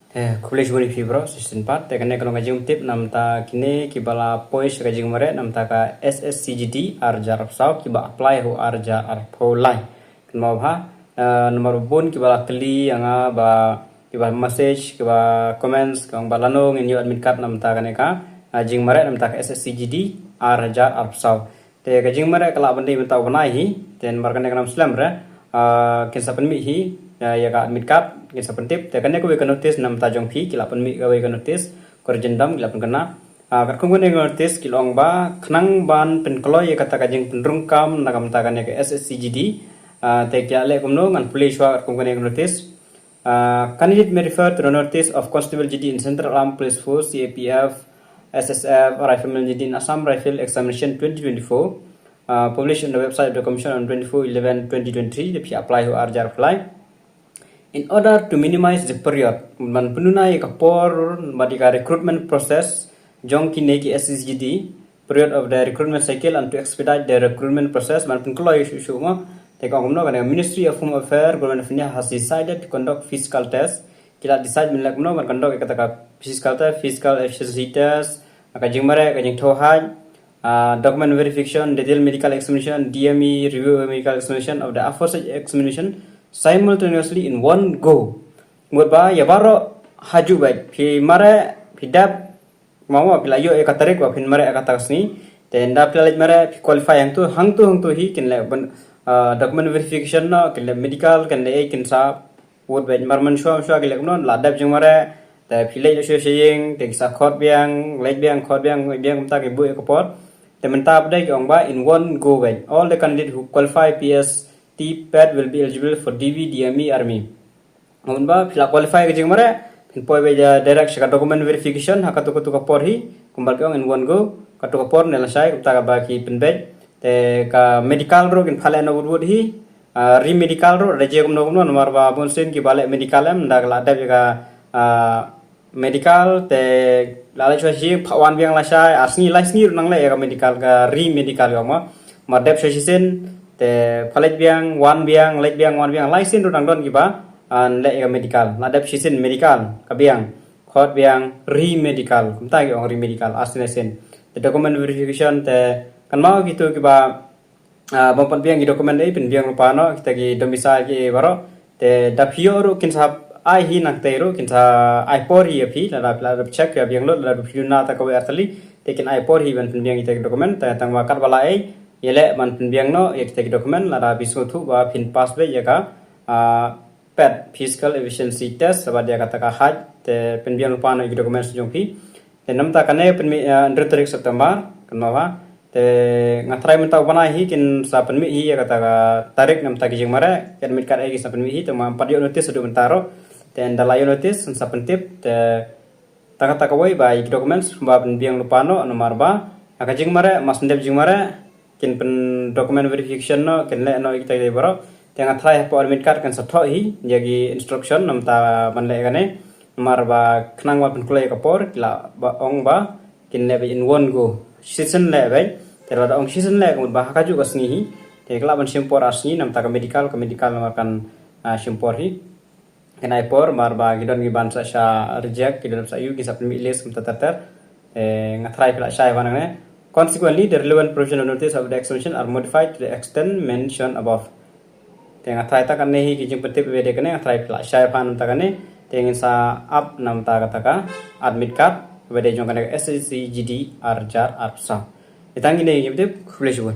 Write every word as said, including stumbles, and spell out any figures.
Te khublei shibun ïa phi bro, shisien pat. Te kane ka long ka jingtip namta kine kiba la poi sha ka jingmareh namta ka S S C G D ar hajar arphew saw kiba apply ha u ar hajar arphew lai. Kynmaw bha, eh, namar bun kiba la kylli ïa nga ba kiba message, kiba comments, ka ong ba lano ngin ïoh admit card namta kane ka, eh, jingmareh namta ka S S C G D ar hajar arphew saw. Te ka jingmareh ka lah ban dei mynta u bnai hi, te namar kane ka nam slem re, ah, kin sa pynmih hi, ah, ïa ka admit card, kin sa pyntip, te kane kawei ka notice namta jong phi, ki lah pynmih kawei ka notice, corrigendum, ki lah pynkynna. Ah, katkum kane ka notice, ki la ong ba, khnang ban pynkloi ïa kata ka jingpynrung kam, na ka bynta kane ka S S C G D, ah, te ki la leh kumno, ngan pule shuwa katkum kane ka notice. Uh, candidate may refer to the notice of Constable G D in Central Armed Police Force, C A P F, S S F, Rifleman G D in Assam Rifle Examination twenty twenty-four, uh, published on the website of the Commission on twenty-four eleven twenty twenty-three, te phi apply ha u ar hajar arphew lai. In order to minimize the period, ban pynduna ïa ka por bad ïa ka recruitment process jong kine ki S S C G D, period of the recruitment cycle and to expedite the recruitment process, ban pynkloi shuh shuh mo. Te ka ong kumno, ka Ministry of Home Affairs, Government of India has decided to conduct physical test. Ki la decide mynta kumno ban conduct ïa kata ka physical test, physical efficiency test, ka jingmareh, ka jingthew haiñ, ah, document verification, detailed medical examination, D M E, review of medical examination of the aforesaid examination simultaneously in one go. Mut ba ïa baroh ha juh beit, phi mareh, phi dep, mo, phi la ïoh ïa ka tarik ba phin mareh ïa kata ka sngi. Te ynda phi la leit mareh, phi qualify hangto, hangto, hangto hi kin leh ban, ah, document verification noh, kin leh medical, kin leh ei, kin sa wut beit. Mar mynshuwa mynshuwa ki leh kumno, la dep jingmareh, te phi leit sha sha ïing, te ki sa khot biang, leit biang, khot biang, leit biang, kumta ki buh ïa ka por. Te mynta pat de ki ong ba in one go beit, all the candidates who qualify P S T PET will be eligible for D V, D M E, army. Hynrei ba phi la qualify ka jingmareh, phin poi beit direct sha ka document verification ha kato kato ka por hi, kumba ki ong in one go, kato ka por ne lashai, kumta kaba ki pynbeit. Te ka medical ruh kin phah leh noh wut wut hi, ah, re-medical ruh, da jia kumno kumno, namar ba bunsien kiba leh medical em, da ka la dep ïa ka, ah, medical, te la leit shuwa shi, phah wan biang lashai, ar sngi, lai sngi ruh nang leh ïa ka medical, ka re-medical ka mo. Mar dep shuwa shisien, te phah leit biang, wan biang, leit biang, wan biang, lai sien ruh nang don kiba, ah, leh ïa ka medical. La dep shisien medical, ka biang, khot biang, re-medical, kumta ki ong re-medical, ar sien lai sien. Te document verification, te kynmaw kito kiba, ah, bym pat biang ki document ei, pynbiang lypa noh, kita ki domicile ki baroh. Te da phi ïoh ruh kin sa ai hi nangtei ruh, kin sa ai por hi ïa phi, lada phi la dep check ïa biang lut, lada phi duna ta kawei ar tylli, te kin ai por hi ban pynbiang kita ki document, te tang ba katba la ei, ïaleh ban pynbiang noh ïa kita ki document, lada phi sngewthuh ba phin pass beit ïa ka, ah, PET, Physical Efficiency Test, bad ïa kata ka height, te pynbiang lypa noh ïa ki document jong phi. Te namta kane pynmih, eh, hynriew tarik September, kynmaw bha. Te nga tharai mynta u bnai hi kin sa pynmih hi ïa kata ka tarik namta ki jingmareh, ki admit card ei ki sa pynmih hi, te ma pat ïoh notice haduh mynta ruh. Te ynda la ïoh notice, sa pyntip, te tang kata kawei ba ïa ki documents ba pynbiang lypa noh, namar ba ha ka jingmareh, mar shu dep jingmareh, kin pyn document verification noh, kin leh noh ïa kita kiei baroh. Te nga tharai hapoh admit card kan sa thoh hi ïa ki instruction namta ban leh kane. Namar ba khnang ban pynkloi ïa ka por, ki la ba ong ba kin leh beit in one go. Shisien leh beit. Te lada ong shisien leh, ka mut ba ha kajuh ka sngi hi. Te ki lah ban shim por ar sngi namta ka medical, ka medical namar kan, ah, shim por hi. Kin ai por, mar ba ki don kiban sa shah reject, ki don sa ïoh, ki sa pynmih list kumta ter ter. Eh, nga tharai phi la shai bha nangne. Consequently, the relevant provision of notice of the examination are modified to the extent mentioned above. Te nga tharai ta kane hi ki jingpyntip ba dei kane, nga tharai phi la shai bha namta kane. Te ngin sa ap namta kata ka admit card ba dei jong kane ka S S C G D ar hajar arphew saw. Te tang kine ki jingpyntip, khublei shibun.